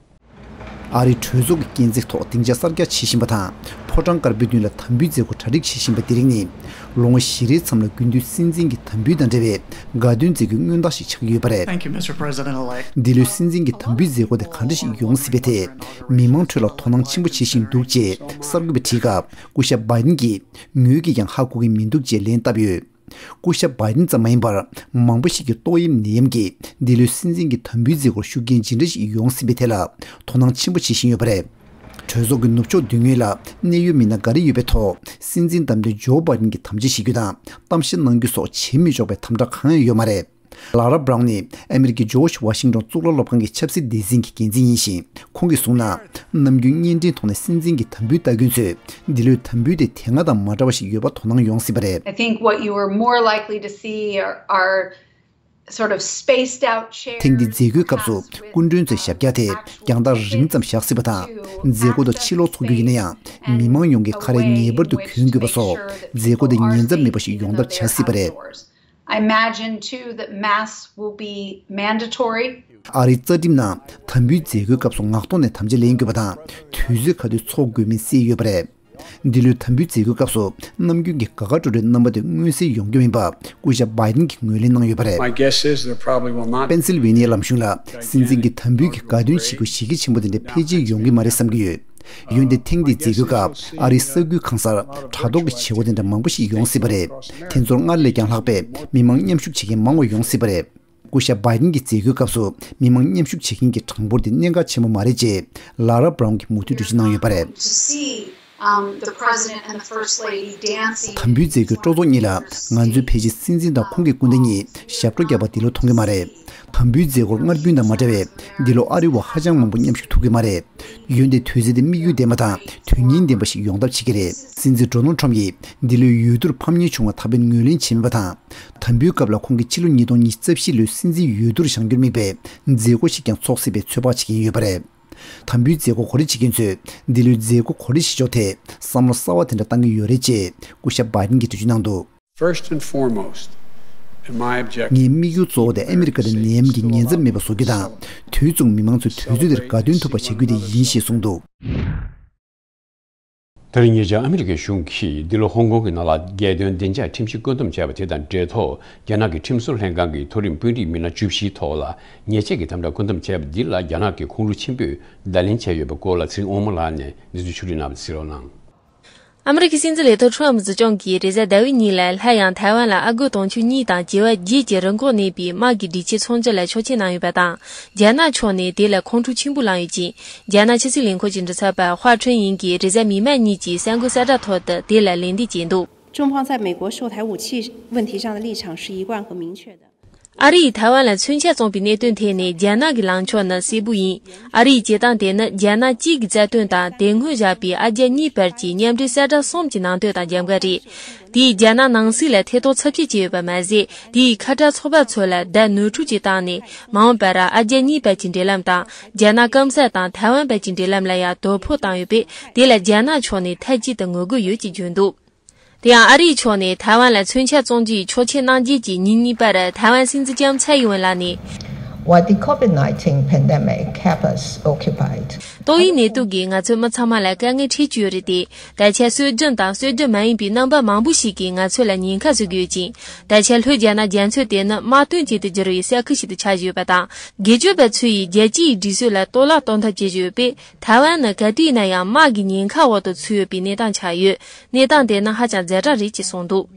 ཨ་རིའི་གྲོས་ཚོགས་ཀྱི་སྐས་འཛེག་ཐོག་སྡིངས་ཆ་གསར་རྒྱག་བྱེད་བཞིན་པ་དང་། ཕོ་བྲང་དཀར་པོའི་མདུན་ལ་དམ་འབུལ་མཛད་སྒོ་གྲ་སྒྲིག་བྱེད་བཞིན་པ་དེ་རིགས་ནི། ལོ་ངོ་བཞི་རེའི་མཚམས་ལ་དགུན་དུས་སྲིད་འཛིན་གྱི་དམ་འབུལ་དང་འབྲེལ་བའི་དགའ་སྟོན་མཛད་སྒོའི་སྔོན་རྟགས་ཤིག་ཆགས་ཀྱི་ཡོད་པ་རེད། Thank you, Mister President-elect. འདི་ལོའི་སྲིད་འཛིན་གྱི་དམ་འབུལ་མཛད་སྒོ་དེ་ག་འདྲ་ཞིག་ཡོང་སྲིད་པའི་ཐད། མི་མང་ཁྲོད་ལ་དོ་སྣང་ཆེན་པོ་བྱེད་བཞིན་འདུག་ཅེས་གསར་འགོད་པས་དྲིས་སྐབས། སྐུ་ཞབས་བྷའི་ཌེན་གྱིས་ངོས་ཀྱིས་ཀྱང་ཧ་གོ་གི་མི་འདུག་ཅེས་ལན་བཏབ་ཡོད། སྐུ་ཞབས་བྷའི་ཌེན་ཙམ་མ་ཡིན་པར། མང་པོ་ཞིག་གིས་ཏོག་དབྱིབས་ནད་ཡམས་ཀྱིས་འདི་ལོའི་སྲིད་འཛིན་གྱི་དམ་འབུལ་མཛད་སྒོར་ཤུགས་རྐྱེན་ཇི་འདྲ་ཞིག་ཡོང་སྲིད་པའི་ཐད་ལ་དོ་སྣང་ཆེན་པོ་བྱེད་བཞིན་ཡོད་པ་རེད། གྲོས་ཚོགས་ཀྱི་ནུབ་ཕྱོགས་མདུན་ངོས་ལ་གནད་ཡོད་མི་སྣ་འགའ་རེ་ཡོད་པའི་ཐོག་སྲིད་འཛིན་བདམས་ཐོན་ཇོ་བྷའི་ཌེན་གྱི་དམ་བཅའ་བཞེས་རྒྱུ་དང་གཏམ་བཤད་གནང་རྒྱུ་སོགས་བྱེད་མི་ཆོག་པའི་དམ་བསྒྲགས་གང་ཡང་ཡོད་མ་རེད། ལ་ར་བྷ་རའུན་ནི་ཨ་མི་རི་ཀའི་ཇོརྗ་ཝ་ཤིང་ཏོན་གཙུག་ལག་སློབ་ཁང་གི་ཆབ་སྲིད་སྡེ་ཚན་གྱི་འགན་འཛིན་ཡིན་ཞིང་། ཁོང་གིས་གསུངས་ན། ནམ་རྒྱུན་བརྙན་འཕྲིན་ཐོག་ནས་སྲིད་འཛིན་གྱི་དམ་འབུལ་ལྟ་མཁན་ཚོས་འདི་ལོའི་དམ་འབུལ་དེ་དེ་སྔ་དང་མ་འདྲ་བ་ཞིག་ཡོད་པ་དོ་སྣང་ཡོང་སྲིད་པ་རེད། I think what you are more likely to see are, are sort of spaced out chairs. ཐེངས་འདིའི་མཛད་སྒོའི་སྐབས་སུ་སྐུ་མགྲོན་ཚོའི་ཞབས་བཀྱག་དེ་རྒྱང་ཐག་རིང་ཙམ་བཞག་སྲིད་པ་དང་། མཛད་སྒོ་དང་ཕྱི་ལོགས་ཚོགས་རྒྱུ་ཡིན་ན་ཡང་། མི་མང་ཡོངས་ཀྱི་ཁ་རས་ངེས་པར་དུ་གྱོན་དགོས་པ་སོགས་མཛད་སྒོ་དེ་ཉེན་ཚབས་མེད་པ་ཞིག་ཡོང་ཐབས་བྱ་སྲིད་པ་རེད། I imagine too that masks will be mandatory. ཨ་རིའི་རྩ་ཁྲིམས་ནང་དམ་འབུལ་མཛད་སྒོའི་སྐབས་སུ་ངག་ཐོག་ནས་དམ་བཅའ་ལེན་དགོས་པ་དང་། དུས་ཚོད་ག་དུས་འཚོགས་དགོས་མིན་གསལ་ཡོད་པ་རེད། འདི་ལོའི་དམ་འབུལ་མཛད་སྒོའི་སྐབས་སུ་ནམ་རྒྱུན་གྱི་དགའ་དགའ་སྤྲོ་སྤྲོའི་རྣམ་པ་དེ་མངོན་གསལ་ཡོང་རྒྱུ་མིན་པ་སྐུ་ཞབས་བྷའི་ཌེན་གྱིས་ངོས་ལེན་གནང་ཡོད་པ་རེད། My guess is there probably will not. པེན་སིལ་ཝེ་ནི་ཡའི་ལམ་གཞུང་ལ་སྲིད་འཛིན་གྱི་དམ་འབུལ་གྱི་དགའ་སྟོན་བྱེད་སྒོ་གཞི་རྒྱ་ཆེན་པོ་དེ་འདྲ་འཕེལ་རྒྱས་ཡོང་གི་མ་རེད་བསམ་གྱི་ཡོད། འོན་ཏེ་ཐེངས་འདིའི་མཛད་སྒོའི་སྐབས་ཨ་རིའི་ས་ཁུལ་གང་སར་དྲ་ཐོག་གི་བྱེད་སྒོ་དེ་འདྲ་མང་པོ་ཞིག་ཡོང་སྲིད་པ་རེད། དེ་ཚོར་སྔར་ལས་ཀྱང་ལྷག་པའི་མི་མང་མཉམ་ཞུགས་བྱེད་མཁན་མང་བ་ཡོང་སྲིད་པ་རེད། སྐུ་ཞབས་བྷའི་ཌེན་གྱི་མཛད་སྒོའི་སྐབས་སུ་མི་མང་མཉམ་ཞུགས་བྱེད་མཁན་གྱི་གྲངས་འབོར་དེ་གནད་འགག་ཆེན་པོ་མ་རེད་ཅེས་ལ་ར་བྷ་རའུན་གྱིས་མུ་མཐུད་འགྲེལ་བརྗོད་གནང་ཡོད་པ་རེད། To see, um, the president and the first lady dancing. དམ་འབུལ་མཛད་སྒོའི་སྤྲོ་ཚོགས་གཉིས་ལ་ང་ཚོའི་ཕལ་ཆེར་སྲིད་འཛིན་དང་ཁོང་གི་སྐུ་ཟླ་གཉིས་ཞབས་བྲོ་བརྒྱབ་པ་འདི་ལོ་མཐོང་གི་མ་རེད། དམ་འབུལ་མཛད་སྒོར་སྔར་བཞིན་དང་མ་འདྲ་བས་འདི་ལོ་ཨ་རི་བ་ཧ་ཅང་མང་པོ་མཉམ་ཞུགས་ཐུབ་ཀྱི་མ་རེད། འོན་ཏེ་དུས་ཚོད་དེ་དམིགས་ཡུལ་ལྡན་པ་དང་དོན་སྙིང་ལྡན་པ་ཞིག་ཡོང་ཐབས་བྱེད་ཀྱི་རེད། སྲིད་འཛིན་ཌོ་ནལ་ཁྲམ་ཡིས་འདི་ལོའི་འོས་བསྡུར་ཕམ་ཉེས་བྱུང་བ་ད་ཕན་ངོས་ལེན་བྱས་མེད་པ་དང་། དམ་འབུལ་སྐབས་ལ་ཁོང་གིས་ཕྱི་ལོ་ཉིས་སྟོང་ཉི་ཤུ་རྩ་བཞི་ལོའི་སྲིད་འཛིན་འོས་བསྡུར་བཞེངས་རྒྱུར་དམིགས་པའི་མཛད་སྒོ་ཞིག་ཀྱང་ཚོགས་སྲིད་པའི་ཚོད་དཔག་བྱེད་ཀྱིན་ཡོད་པ་རེད། དམ་འབུལ་མཛད་སྒོ་གོ་སྒྲིག་བྱེད་མཁན་ཚོས་འདི་ལོའི་མཛད་སྒོ་གོ་སྒྲིག་བྱེད་ཕྱོགས་ཐད་བསམ་བློ་གསར་བ་དེ་འདྲ་བཏང་གི་ཡོད་རེད་ཅེས་སྐུ་ཞབས་བྷའི་ཌེན་གྱིས་འགྲེལ་བརྗོད་གནང་འདུག། First and foremost, in my objective, ངའི་དམིགས་ཡུལ་གཙོ་བོ་དེ་ཨ་མི་རི་ཀ་དེ་ནད་ཡམས་ཀྱི་ཉེན་ཚབས་མེད་པ་བཟོ་རྒྱུ་དང་། དུས་མཚུངས་མི་མང་ཚོས་དུས་ཚོད་དེར་དགའ་སྟོན་ཐུབ་པ་བྱ་རྒྱུ་དེ་ཡིན་ཞེས་གསུངས་འདུག། དེ་རིང་ཉེ་ཆར་ཨ་མི་རི་ཀའི་གཞུང་གིས་འདི་ལོ་ཧོང་ཀོང་གི་ནང་ལ་རྒྱལ་དོན་བདེ་འཇགས་ཁྲིམས་གཞི་བཀོད་འདོམས་བྱས་པ་དེ་དང་འབྲེལ་ཐོག་རྒྱ་ནག་གི་ཁྲིམས་བཟོ་ལྷན་ཁང་གི་མཐོ་རིམ་དཔོན་རིགས་མི་སྣ་བཅུ་བཞིའི་ཐོག་ལ་ཉེས་ཆད་ཀྱི་དམ་དྲག་བཀོད་འདོམས་བྱས་པ་འདི་ལ་རྒྱ་ནག་གི་ཁོང་ཁྲོ་ཆེན་པོས་བརྡ་ལན་བྱས་ཡོད་པའི་སྐོར་ལ་ཚེ་རིང་དབང་མོ་ལགས་ནས་གནས་ཚུལ་ཕྱོགས་སྒྲིག་གནང་བ་གཟིགས་རོགས་གནང་། ཨ་མི་རི་ཀའི་སྲིད་འཛིན་ལས་ཐོག་ཁྲོམ་སྲིད་སྐྱོང་གིས་རེས་གཟའ་ཟླ་བའི་ཉིན་ལ་སླར་ཡང་ཐའེ་ཝན་ལ་ཨ་སྒོར་དུང་ཕྱུར་གཉིས་དང་བྱེ་བ་བརྒྱད་ཀྱི་རིན་གོང་གནས་པའི་དམག་གི་སྒྲིག་ཆས་ཚོང་སྒྱུར་ལ་ཆོག་མཆན་གནང་ཡོད་པ་དང་། རྒྱ་ནག་ཕྱོགས་ནས་དེ་ལ་ཁོང་ཁྲོ་ཆེན་པོ་ལངས་ཡོད་ཅིང་། རྒྱ་ནག་ཕྱི་སྲིད་ལས་ཁུངས་ཀྱི་མགྲིན་ཚབ་པ་ཧྭ་ཁྲུན་ཡིན་གྱིས་རེས་གཟའ་མིག་དམར་ཉིན་གྱི་གསར་འགོད་གསལ་བསྒྲགས་ཐོག་ཏུ་དེ་ལ་ལན་འདེབས་བྱས་འདུག། 中方在美国售台武器问题上的立场是一贯和明确的。 ཨ་རི་ཡིས་ཐའེ་ཝན་ལ་མཚོན་ཆ་བཙོངས་པའི་གནད་དོན་ཐད་ནས་རྒྱ་ནག་གི་ལངས་ཕྱོགས་ནི་གསལ་པོ་ཡིན། ཨ་རི་ཡི་བྱེད་སྟངས་དེ་ནི་རྒྱ་ནག་གཅིག་གི་རྩ་དོན་དང་དེ་སྔོན་བཞག་པའི་ཨ་རྒྱ་གཉིས་བར་གྱི་མཉམ་འབྲེལ་གསལ་བསྒྲགས་གསུམ་གྱི་ནང་དོན་དང་འགལ་འགལ་རེད། དེས་རྒྱ་ནག་ནང་སྲིད་ལ་ཐེ་གཏོགས་ཚབས་ཆེ་བྱས་ཡོད་པ་མ་ཟད། དེ་ཡིས་ཁ་བྲལ་ཚོགས་པ་ཚོ་ལ་བརྡ་ནོར་འཁྲུལ་ཅིག་བཏང་ནས། མ་འོངས་པར་ཨ་རྒྱ་གཉིས་བར་གྱི་འབྲེལ་ལམ་དང་། རྒྱ་ནག་སྐམ་ས་དང་ཐའེ་ཝན་བར་གྱི་འབྲེལ་ལམ་ལ་ཡང་དོ་ཕོག་བཏང་ཡོད་པས། དེ་ལ་རྒྱ་ནག་ཕྱོགས་ནས་མཐའ་གཅིག་ཏུ་ངོ་རྒོལ་ཡོད་ཅེས་བརྗོད་འདུག། དེ་ཡང་ཨ་རིའི་ཕྱོགས་ནས་ཐའེ་ཝན་ལ་མཚོན་ཆ་བཙོང་རྒྱུའི་ཆོག་མཆན་གནང་རྗེས་ཀྱི་ཉིན་གཉིས་པར་ཐའེ་ཝན་སྲིད་འཛིན་ལྕམ་ཚའེ་ཡིན་ཝེན་ལགས་ནས། While the COVID nineteen pandemic kept us occupied, ཏོག་དབྱིབས་ནད་དུག་གིས་ང་ཚོ་མི་ཚང་མ་ལ་དཀའ་ངལ་འཕྲད་ཀྱི་ཡོད་རེད་དེ། ད་ཆ་སྲོལ་རྒྱུན་དང་སྲོལ་རྒྱུན་མ་ཡིན་པའི་རྣམ་པ་མང་པོ་ཞིག་གིས་ང་ཚོ་ལ་ཉེན་ཁ་བཟོ་གི་ཡོད་ཅིང་། ད་ཆ་ལྷོ་རྒྱ་ནག་རྒྱ་མཚོ་དེ་ནི་དམག་དོན་ཅན་དུ་བསྒྱུར་བའི་ས་ཁུལ་ཞིག་ཏུ་ཆགས་བཞིན་ཡོད་པ་དང་། སྒེར་གཅོད་པ་ཚོ་ཡིས་རྒྱལ་སྤྱིའི་སྒྲིག་སྲོལ་ལ་གཏོར་བརླག་གཏོང་ཐབས་བྱེད་བཞིན་ཡོད་པས། ཐའེ་ཝན་ནི་ག་དུས་ཡིན་ན་ཡང་དམག་གི་ཉེན་ཁ་འོག་ཏུ་ཚུད་ཡོད་པའི་གནས་སྟངས་ཆགས་ཡོད། གནས་སྟངས་དེ་ནི་ཧ་ཅང་ཛ་དྲག་རེད་ཅེས་གསུངས་འདུག།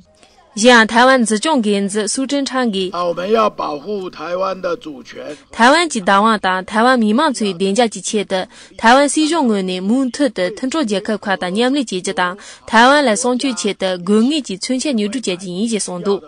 གཞན་ཡང་ཐའེ་ཝན་འཛིན་སྐྱོང་འགན་འཛིན་སུའུ་ཀྲེན་ཁྲང་གིས། 我们要保护台湾的主权。 ཐའེ་ཝན་གྱི་བདག་དབང་དང་ཐའེ་ཝན་མི་དམངས་ཚོའི་བདེ་འཇགས་ཀྱི་ཆེད་དུ། ཐའེ་ཝན་སྲིད་གཞུང་ངོས་ནས་མུ་མཐུད་དུ་མཐུན་གྲོགས་རྒྱལ་ཁབ་ཁག་དང་མཉམ་ལས་བྱེད་རྒྱུ་དང་། ཐའེ་ཝན་ལ་སྲུང་སྐྱོབ་ཆེད་དུ་དགོས་ངེས་ཀྱི་མཚོན་ཆ་མྱུར་སྒྲུབ་བྱ་རྒྱུ་ཡིན་ཞེས་གསུངས་འདུག།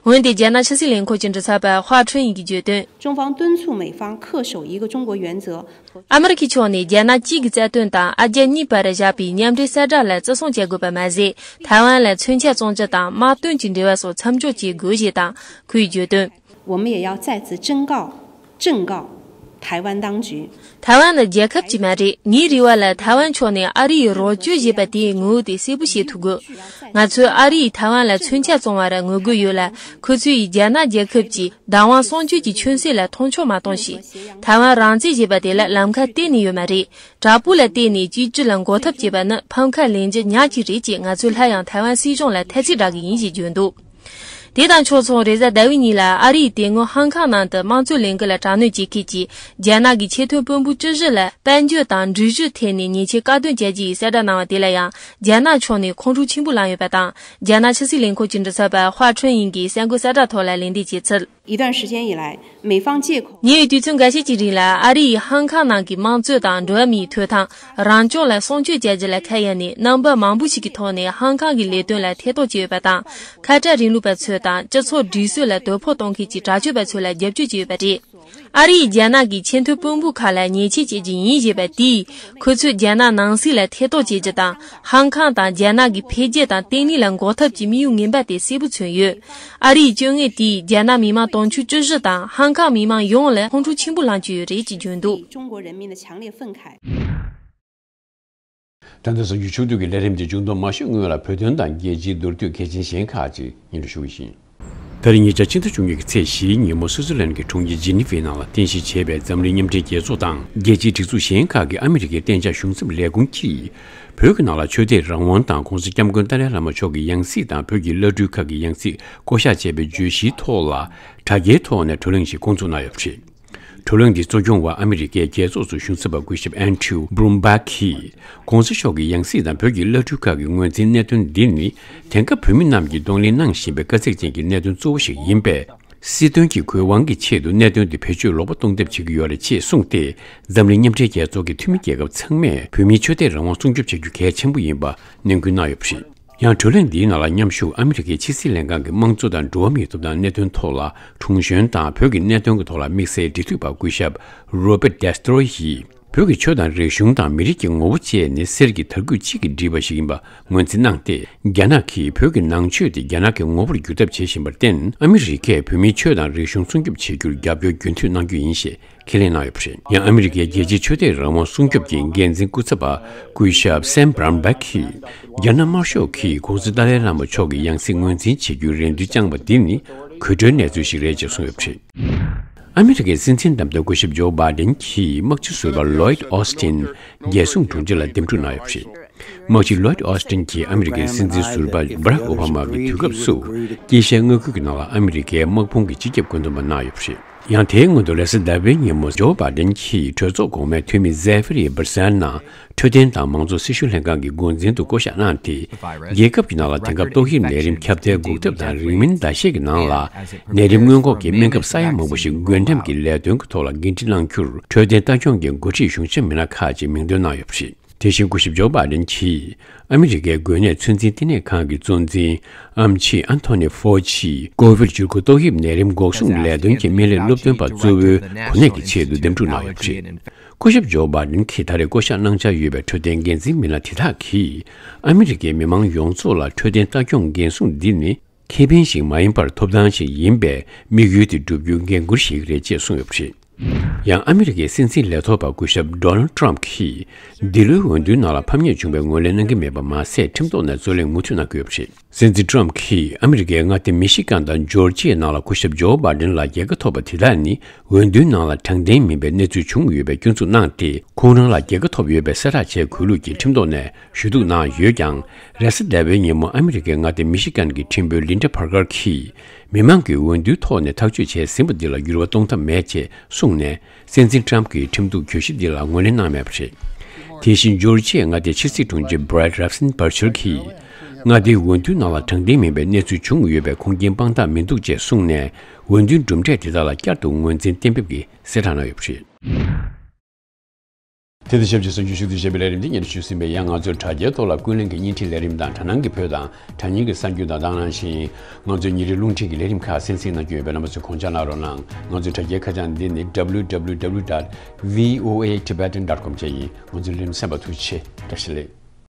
འོན་ཏེ་རྒྱ་ནག་ཕྱི་སྲིད་ལས་ཁུངས་ཀྱི་མགྲིན་ཚབ་པ་ཧྭ་ཁྲུན་ཡིན་གྱིས་བརྗོད་དོན། 中方敦促美方恪守一个中国原则， ཨ་མི་རི་ཀའི་ཕྱོགས་ནས་རྒྱ་ནག་གཅིག་གི་རྩ་དོན་དང་ཨ་རྒྱ་གཉིས་བར་བཞག་པའི་མཉམ་འབྲེལ་གསལ་བསྒྲགས་ལ་བརྩི་སྲུང་བྱ་དགོས་པ་མ་ཟད། ཐའེ་ཝན་ལ་མཚོན་ཆ་བཙོང་རྒྱུ་དང་དམག་དོན་གྱི་འབྲེལ་བ་སོགས་མཚམས་འཇོག་བྱེད་དགོས་ཞེས་དང་། ཁོས་བརྗོད་དོན། 我们也要再次忠告、警告台湾当局。 ཐའེ་ཝན་ནི་རྒྱལ་ཁབ་ཅིག་མ་རེད། ངའི་རེ་བ་ལ་ཐའེ་ཝན་ཕྱོགས་ནས་ཨ་རི་ཡིས་རོགས་སྐྱོར་བྱེད་པ་དེའི་ངོ་བོ་དེ་གསལ་པོ་བྱེད་ཐུབ་དགོས། ང་ཚོས་ཨ་རི་ཡིས་ཐའེ་ཝན་ལ་མཚོན་ཆ་བཙོང་བར་ངོ་རྒོལ་ཡོད་ལ། ཁོ་ཚོ་ཡིས་རྒྱ་ནག་རྒྱལ་ཁབ་ཀྱི་བདག་དབང་སྲུང་སྐྱོབ་ཀྱི་ཁྱོན་གསོད་ལ་མཐོང་ཆུང་མ་གཏོང་ཞིག། ཐའེ་ཝན་རང་བཙན་ཞེས་པ་དེ་ལ་ལམ་ཁ་གཏན་ནས་ཡོད་མ་རེད། དྲག་པོ་ལ་བརྟེན་ནས་གཅིག་གྱུར་ལ་འགོག་ཐབས་བྱེད་པ་ནི་ཕམ་ཁ་ལེན་རྒྱུ་ཉག་གཅིག་རེད་ཅེས་ང་ཚོས་སླར་ཡང་ཐའེ་ཝན་སྲིད་གཞུང་ལ་ཐེ་ཚོམ་བསྒྲགས་ཀྱི་ཡིན་ཞེས་བརྗོད་འདུག། དེ་དང་ཕྱོགས་མཚུངས། རེས་གཟའ་ཟླ་བའི་ཉིན་ལ་ཨ་རིའི་དེ་སྔོན་ཧང་ཁང་ནང་དུ་དམངས་གཙོའི་ལས་འགུལ་ལ་དྲག་གནོན་བྱེད་མཁན་གྱི་རྒྱ་ནག་གི་ཆེས་མཐོའི་དཔོན་པོ་བཅུ་བཞི་ལ་དཔལ་འབྱོར་དང་འགྲུལ་བཞུད་ཐད་ནས་ཉེས་ཆད་བཀག་སྡོམ་བྱ་རྒྱུ་ཡི་གསལ་བསྒྲགས་གནང་བ་དེ་ལ་ཡང་། རྒྱ་ནག་ཕྱོགས་ནས་ཁོང་ཁྲོ་ཆེན་པོ་ལངས་ཡོད་པ་དང་། རྒྱ་ནག་ཕྱི་སྲིད་ལས་ཁུངས་ཀྱི་མགྲིན་ཚབ་པ་ཧྭ་ཁྲུན་ཡིན་གྱིས་གསར་འགོད་གསལ་བསྒྲགས་ཐོག་ལ་ལན་འདེབས་བྱས་ཚུལ། 一段时间以来，美方借口 ཉེ་བའི་དུས་ཚོད་འགའ་ཤས་ཀྱི་རིང་ལ་ཨ་རི་ཡིས་ཧང་ཁང་ནང་གི་དམངས་གཙོ་དང་འགྲོ་བ་མིའི་ཐོབ་ཐང་། རང་སྐྱོང་ལ་སྲུང་སྐྱོབ་བྱ་རྒྱུ་ལ་ཁ་གཡར་ནས། རྣམ་པ་མང་པོ་ཞིག་གི་ཐོག་ནས་ཧང་ཁང་གི་ལས་དོན་ལ་ཐེ་གཏོགས་བྱས་ཡོད་པ་དང་། ཁ་བྲལ་རིང་ལུགས་པ་ཚོ་དང་སྤྱི་ཚོགས་སྒྲིག་སྲོལ་ལ་དོ་ཕོག་གཏོང་མཁན་གྱི་དྲག་སྤྱོད་པ་ཚོ་ལ་རྒྱབ་སྐྱོར་བྱས་ཡོད་པ་རེད། ཨ་རི་ཡིས་རྒྱ་ནག་གི་ཆེས་མཐོའི་དཔོན་པོ་ཁག་ལ་ཉེས་ཆད་བཅད་རྒྱུ་ཡིན་ཞེས་པ་དེས། ཁོ་ཚོས་རྒྱ་ནག་ནང་སྲིད་ལ་ཐེ་གཏོགས་བྱེད་རྒྱུ་དང་། ཧང་ཁང་དང་རྒྱ་ནག་གི་འཕེལ་རྒྱས་དང་བརྟན་ལྷིང་ལ་འགོག་ཐབས་ཀྱི་དམིགས་ཡུལ་ངན་པ་དེ་གསལ་པོ་མཚོན་ཡོད། ཨ་རིའི་སྤྱོད་ངན་དེས་རྒྱ་ནག་མི་དམངས་དུང་ཕྱུར་བཅུ་བཞི་དང་ཧང་ཁང་མི་དམངས་ཡོངས་ལ་ཁོང་ཁྲོ་ཆེན་པོ་ལངས་ཀྱི་ཡོད་རེད་ཅེས་བརྗོད་འདུག། 中国人民的强烈愤慨。 ད་ལྟ་གཟའ་ཡོད་ཆུང་དུས་ཀྱི་ལས་རིམ་འདི་མཇུག་བསྡོམས་མ་ཞུས་སྔོན་ལ་བོད་དོན་དང་རྒྱལ་སྤྱིའི་མདོར་བསྡུས་གལ་ཆེན་གཞན་ཁག་ཅིག་སྙན་སྒྲོན་ཞུ་གི་ཡིན། ད་རེས་ཉེ་ཆར་ཕྱི་ཟླ་བཅུ་གཉིས་ཀྱི་ཚེས་བཞིའི་ཉིན་མོ་སུའུ་ཙི་ལན་གྱི་གྲོང་ཁྱེར་ཇི་ནི་ཝའི་ནང་ལ་རྟེན་གཞི་བྱས་པའི་འཛམ་གླིང་མཉམ་འབྲེལ་རྒྱལ་ཚོགས་དང་རྒྱལ་སྤྱིའི་སྒྲིག་འཛུགས་གཞན་ཁག་གི་ཨ་མི་རི་ཀའི་གཏན་འཇགས་གཞུང་ཚབ་ལས་ཁུངས་ཀྱིས། བོད་ཀྱི་ནང་ལ་ཆོས་དད་རང་དབང་དང་༸གོང་ས་༸སྐྱབས་མགོན་ཏཱ་ལའི་བླ་མ་མཆོག་གི་ཡང་སྲིད་དང་བོད་ཀྱི་བླ་སྤྲུལ་ཁག་གི་ཡང་སྲིད་བསྐོ་གཞག་བྱས་པའི་བརྗོད་གཞིའི་ཐོག་ལ། དྲ་རྒྱའི་ཐོག་ནས་བགྲོ་གླེང་ཞིག་བསྐོང་ཚོགས་གནང་ཡོད་པ་རེད། བགྲོ་གླེང་འདི་གཙོ་སྐྱོང་བར་ཨ་མི་རི་ཀའི་རྒྱལ་ཚོགས་སུ་གཞུང་ཚབ་པ་སྐུ་ཞབས་ཨན་ཌྲིའུ་བྷུ་རུམ་བྷག་གིས། ༸གོང་ས་མཆོག་གི་ཡང་སྲིད་དང་བོད་ཀྱི་བླ་སྤྲུལ་ཁག་གི་ངོས་འཛིན་གནད་དོན་འདི་ནི། དེང་སྐབས་བོད་མི་རྣམས་ཀྱིས་གདོང་ལེན་གནང་བཞིན་པའི་དཀའ་ཚེགས་ཅན་གྱི་གནད་དོན་གཙོ་བོ་ཞིག་ཡིན་པས། སྲིད་དོན་གྱི་གུས་དབང་གི་ཆེད་དུ་གནད་དོན་འདི་བེད་སྤྱོད་ལོག་པ་གཏོང་ཐབས་བྱེད་ཀྱི་ཡོད་རེད་ཅེས་གསུངས་ཏེ། འཛམ་གླིང་མཉམ་འབྲེལ་རྒྱལ་ཚོགས་ཀྱི་འཐུས་མི་རྒྱལ་ཁབ་ཚང་མས་བོད་མིའི་ཆོས་དད་རང་དབང་སྲུང་སྐྱོབ་བྱ་རྒྱུ་གལ་ཆེན་པོ་ཡིན་པ་ནན་སྐུལ་གནང་ཡོད་པ་རེད། ཡང་བགྲོ་གླེང་འདིའི་ནང་ལ་མཉམ་ཞུགས་ཨ་མི་རི་ཀའི་ཕྱི་སྲིད་ལྷན་ཁང་གི་དམངས་གཙོ་དང་འགྲོ་བ་མིའི་ཐོབ་ཐང་གནད་དོན་ཐོག་ལ་དྲུང་གཞོན་དང་བོད་ཀྱི་གནད་དོན་གྱི་ཐོག་ལ་དམིགས་བསལ་འབྲེལ་མཐུད་པ་སྐུ་ཞབས་Robert Destro་ཡིས། བོད་ཀྱི་ཆོས་དང་རིག་གཞུང་དང་མི་རིགས་ཀྱི་ངོ་བོ་བཅས་ནི་གསེར་གྱི་དར་སྐུད་གཅིག་གིས་བསྒྲིལ་བ་ཞིག་ཡིན་པ་ངོས་འཛིན་གནང་སྟེ། རྒྱ་ནག་གིས་བོད་ཀྱི་ནང་ཆོས་དེ་རྒྱ་ནག་གི་ངོ་བོར་བསྒྱུར་ཐབས་བྱེད་བཞིན་པར་བརྟེན། ཨ་མི་རི་ཀས་བོད་མིའི་ཆོས་དང་རིག་གཞུང་སྲུང་སྐྱོབ་བྱེད་རྒྱུར་རྒྱབ་སྐྱོར་རྒྱུན་མཐུད་གནང་རྒྱུ་ཡིན་ཞེས་ཁས་ལེན་གནང་ཡོད་པ་རེད། ཡང་ཨ་མི་རི་ཀའི་རྒྱལ་སྤྱིའི་ཆོས་དད་རང་དབང་སྲུང་སྐྱོབ་ཀྱི་འགན་འཛིན་སྐུ་ཚབ་པ་སྐུ་ཞབས་Sam Brownback་གིས། རྒྱ་ནག་དམར་ཤོག་གིས་༸གོང་ས་ཏཱ་ལའི་བླ་མ་མཆོག་གི་ཡང་སྲིད་ངོས་འཛིན་བྱེད་རྒྱུའི་རེ་འདུན་བཅངས་པ་འདི་ནི་གོད་བྲོའི་གནས་ཚུལ་ཞིག་རེད་ཅེས་གསུངས་ཡོད་པ་རེད། ཨ་མི་རི་ཀའི་སྲིད་འཛིན་བདམས་ཐོན་སྐུ་ཞབས་ཇོ་བྷའི་ཌེན་གྱིས་དམག་སྤྱི་ཟུར་པ་ལོའིད་ཨོ་སི་ཏིན་རྒྱལ་སྲུང་དྲུང་ཆེ་ལ་འདེམས་སྒྲུག་གནང་ཡོད་པ་རེད། དམག་སྤྱི་ལོའིད་ཨོ་སི་ཏིན་གྱིས་ཨ་མི་རི་ཀའི་སྲིད་འཛིན་ཟུར་པ་བྷ་རག་ཨོ་བྷ་མ་གི་དུས་སྐབས་སུ་དཀྱིལ་ཤར་མངའ་ཁུལ་གྱི་ནང་ལ་ཨ་མི་རི་ཀའི་དམག་དཔུང་གི་སྤྱི་ཁྱབ་བཀོད་འདོམས་པ་གནང་ཡོད་པ་རེད། ཡང་དེའི་སྔོན་དུ་རེས་གཟའ་ཟླ་བའི་ཉིན་མོ་ཇོ་བྷའི་ཌེན་གྱིས་གྲོས་ཚོགས་གོང་མའི་འཐུས་མི་ཛེ་ཧྥེ་རི་སྦར་སན་ནང་འཕྲོད་བསྟེན་དང་མང་གཙོ་སྲི་ཞུ་ལྷན་ཁང་གི་འགོ་འཛིན་དུ་བསྐོ་གཞག་གནང་སྟེ། རྒྱལ་ཁབ་ཀྱི་ནང་ལ་དེང་སྐབས་ཏོག་དབྱིབས་ནད་རིམས་ཁྱབ་གདལ་འགོག་ཐབས་དང་རིང་མིན་ཟླ་ཤས་ཀྱི་ནང་ལ་ནད་རིམས་སྔོན་འགོག་གི་སྨན་ཁབ་ས་ཡ་མང་པོ་ཞིག་འགོས་འགྲེམས་ཀྱི་ལས་དོན་གྱི་ཐོག་ལ་འགན་འཁྲི་གནང་རྒྱུར་འཕྲོད་བསྟེན་ལྟ་སྐྱོང་གི་འགོ་ཁྲིད་གཞུང་ཞབས་མི་སྣ་ཁག་ཅིག་མིང་འདོན་གནང་ཡོད་པ་རེད། དེ་བཞིན་སྐུ་ཞབས་ཇོ་བྷའི་ཌེན་གྱིས་ཨ་མི་རི་ཀའི་འགོས་ནད་ཚོད་འཛིན་བསྟི་གནས་ཁང་གི་གཙོ་འཛིན་ཨེམ་ཆི་ཨན་ཐོ་ནི་ཧྥོ་ཆི་ཀོ་ཝིཌ་བཅུ་དགུ་ཏོག་དབྱིབས་ནད་རིམས་འགོག་སྲུང་ལས་དོན་གྱི་སྨན་ལས་སློབ་སྟོན་པ་གཙོ་བོའི་གོ་གནས་ཀྱི་ཆེད་དུ་འདེམས་སྒྲུག་གནང་ཡོད་པ་རེད། སྐུ་ཞབས་ཇོ་བྷའི་ཌེན་གྱིས་ད་རེས་བསྐོ་གཞག་གནང་འཆར་ཡོད་པའི་འཕྲོད་བསྟེན་འགན་འཛིན་མི་སྣ་དེ་དག་གིས་ཨ་མི་རི་ཀའི་མི་མང་ཡོངས་རྫོགས་ལ་འཕྲོད་བསྟེན་ལྟ་སྐྱོང་འགན་སྲུང་འདི་ནི་ཁེ་ཕན་ཞིག་མ་ཡིན་པར་ཐོབ་ཐང་ཞིག་ཡིན་པས་དམིགས་ཡུལ་དེ་བསྒྲུབ་རྒྱུའི་འགན་འཁུར་ཞིག་རེད་ཅེས་གསུངས་ཡོད་པ་རེད། ཡང་ཨ་མི་རི་ཀའི་སྲིད་འཛིན་ལས་ཐོག་པ་སྐུ་ཞབས་ཌོ་ནལ་ཊམ་གྱིས་འདི་ལོའི་འོས་བསྡུའི་ནང་ལ་ཕམ་ཉེས་བྱུང་བའི་ངོས་ལེན་གནང་གི་མེད་པ་མ་ཟད། ཁྲིམས་ཐོག་ནས་རྩོད་གླེང་མུ་མཐུད་གནང་གི་ཡོད་པ་རེད། སྲིད་འཛིན་ཊམ་གྱིས་ཨ་མི་རི་ཀའི་མངའ་སྡེ་མི་ཤི་གན་དང་ཇོར་ཇི་ཡའི་ནང་ལ་སྐུ་ཞབས་ཇོ་བྷའི་ཌེན་ལ་རྒྱལ་ཁ་ཐོབ་པ་དེ་དག་ནི་འོས་བསྡུའི་ནང་ལ་དྲང་བདེན་མིན་པའི་གནས་ཚུལ་བྱུང་ཡོད་པའི་སྐྱོན་འཛུགས་གནང་སྟེ། ཁོང་རང་ལ་རྒྱལ་ཁ་ཐོབ་ཡོད་པའི་གསལ་བསྒྲགས་བྱས་དགོས་ལུགས་ཀྱི་ཁྲིམས་ཐོག་ནས་ཞུ་གཏུག་གནང་ཡོད་ཀྱང་། རེས་གཟའ་ཟླ་བའི་ཉིན་མོ་ཨ་མི་རི་ཀའི་མངའ་སྡེ་མི་ཤི་གན་གྱི་ཁྲིམས་དཔོན་ལིན་ཌ་པར་ཀར་གྱིས། མི་མང་གིས་འོས་བསྡུའི་ཐོག་ནས་ཐག་གཅོད་བྱས་ཟིན་པ་འདི་ལ་འགྱུར་བ་གཏོང་ཐབས་མེད་ཅེས་གསུངས་ནས། སྲིད་འཛིན་ཊམ་གྱིས་ཁྲིམས་གཏུག་གྱོད་གཞི་འདི་ལ་ངོས་ལེན་གནང་མེད་པ་རེད། དེ་བཞིན་ཇོར་ཇི་ཡའི་མངའ་སྡེའི་ཕྱི་སྲིད་དྲུང་ཆེ་བྷི་རེད་རབ་སིན་བྷར་ཆར་གྱིས། མངའ་སྡེའི་འོས་བསྡུའི་ནང་ལ་དྲང་བདེན་མིན་པའི་གནས་ཚུལ་བྱུང་ཡོད་པའི་ཁུངས་སྐྱེལ་དཔང་རྟགས་མི་འདུག་ཅེས་གསུངས་ནས། འོས་བསྡུའི་གྲུབ་འབྲས་དེ་དག་ལ་བསྐྱར་དུ་ངོས་འཛིན་གཏན་འབེབས་ཀྱི་གསལ་བསྒྲགས་གནང་ཡོད་པ་རེད། དེ་དང་ཆབས་ཅིག་གསར་འགྱུར་ཞུ་གཏུག་བྱས་པའི་ལས་རིམ་འདི་སྙན་ཞུ་ཟིན་པའི་ཡང་། ང་ཚོའི་དྲ་རྒྱའི་ཐོག་ལ་ཀུན་གླེང་གི་བརྙན་འཕྲིན་ལས་རིམ་དང་དྲ་སྣང་གི་བོད་དང་དྲ་བརྙན་གྱི་གསར་འགྱུར་དང་། དེ་ནང་བཞིན་ང་ཚོའི་ཉིན་རེའི་རླུང་འཕྲིན་གྱི་ལས་རིམ་ཁག་གསན་གཟིགས་གནང་རྒྱུ་ཡོད་པས། རྣམ་པ་ཚོས་དགོངས་འཇགས་གནང་རོགས་གནང་། ང་ཚོའི་དྲ་རྒྱའི་ཁ་བྱང་འདི་ནི་www dot voatibetan dot com བཅས་ཡིན། ང་ཚོའི་ལས་རིམ་གསན་པར་ཐུགས་རྗེ་ཆེ། བཀྲ་ཤིས་བདེ་ལེགས།